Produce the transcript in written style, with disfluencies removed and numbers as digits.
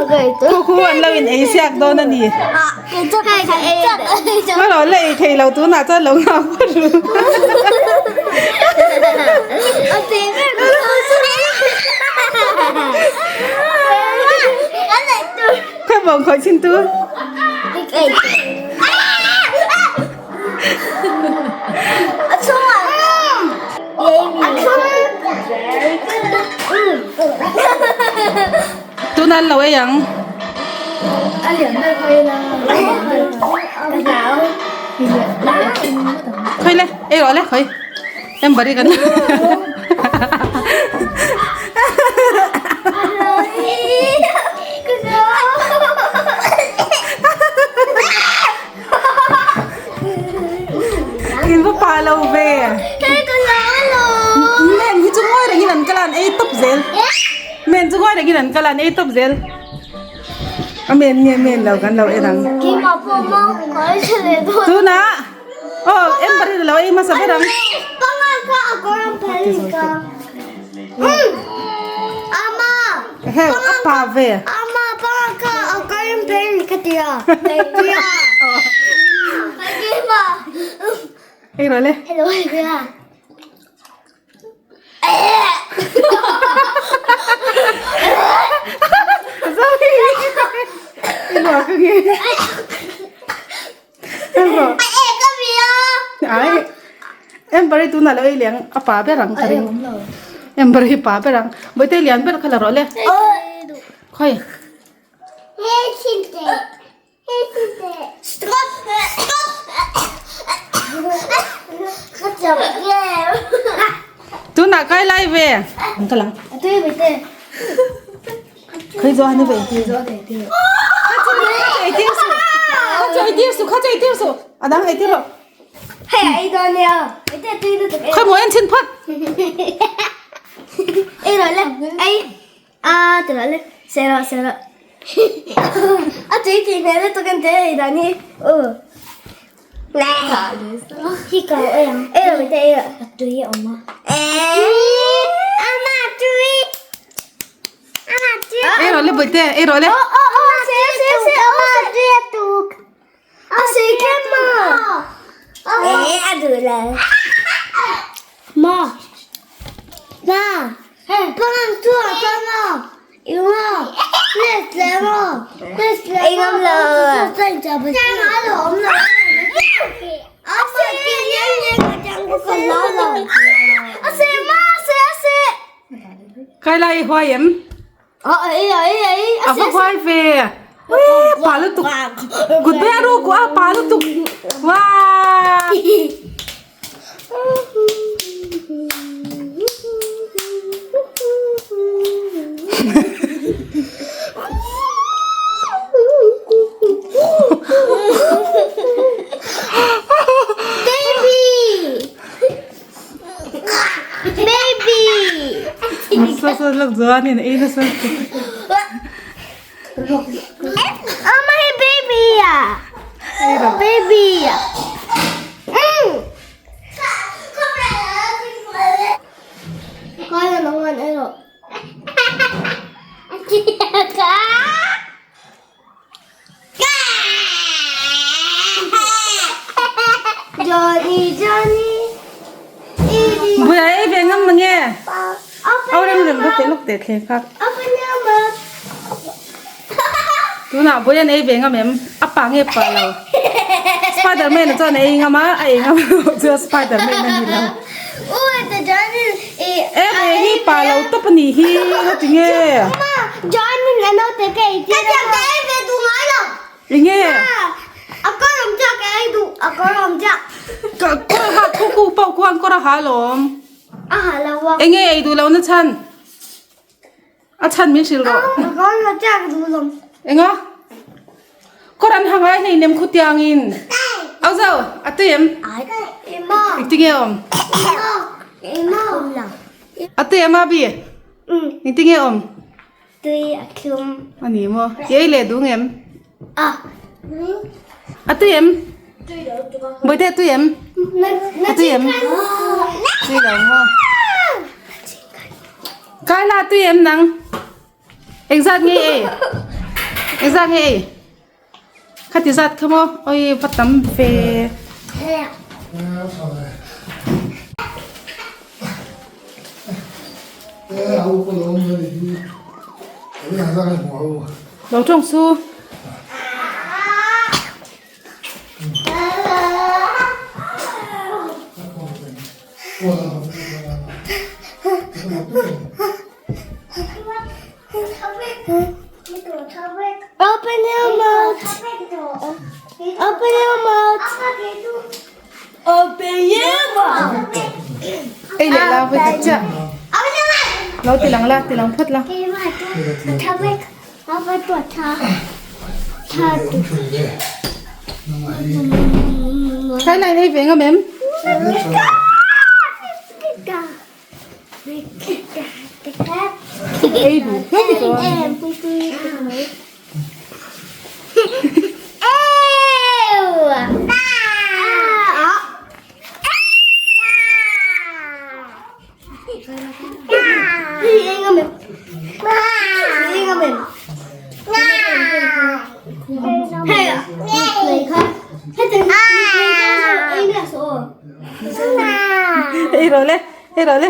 Khu khu an lo in ei siak dawn a ni. Ka lo la ei thei lo tunah chuan lo nghak phawt ru. Khawi bawng khawih chin tu. Tuna an lo ei ang. Khawi le ei rawh le khawi em bari kan In va pa lo ve. Men hi chu ngawi rengin an kal a an ei tawp zel. Men chu ngawi rengin an kal a an ei tawp zel. A men nge men lo kan lo en ang. Tunah aw Amber hi lo ei hmasa ber ang. Heng a pa ve. Ei rawh le. I luah ka nge. Ai Amber hi tunah lo ei leh ang a pa ber ang ka ring Amber hi pa ber ang Bawihte lian ber kha la rawh le khawi tunah kai lai ve ang ka lang khawi zawh ani ve kha chu ei tir suh kha chu ei tir suh kha chu ei tir suh a dang ei tir rawh khawi maw en chhin phawt Ei rawh le Bawihte, ei rawh le. Kai lai i huai em? A va huai ve. Uii pa lutuk. Kut ber ru ku a pa lutuk. Wow. Sa sa lak zuan in ei nasa. Buai ei ve ngam mange. Au rem rem luk teh luk teh thleng kha. Tunah buai an ei ve ngam em? A pa nge pa lo. Spiderman a chuan a ei ngam a, a ei ngam lo chu Spiderman a ni lo. E ve hi pa lo tawp a nih hi heti nge? Enge? Ka kawr ha khu khu pawh khuan kawr a ha alawm. Enge ei duh lohna chhan? A chhan min hrilh rawh. Enga? Kawr an ha ngai hei nem khutiangin. Au zau, a tui em? Engtinge awm? A tui em Abi? Engtinge awm? Tui a thlum. A ni maw? I ei leh duh ngem? A. A tui em? Bawihte a tui em? A tui em? Tui lo maw? Kai la tui em nang? Engzat nge ei? Engzah nge ei? Khati zat kha maw? Oi va tam ve. Lo tawng su. Open your mouth. Open your mouth. Open your mouth. Ei leh la voi khat chiah. Lo ti lang la, ti lang phawt la. Thlai lai nei ve ngam em? Ei duh phian ni chuan. Ei rawh le, ei rawh le.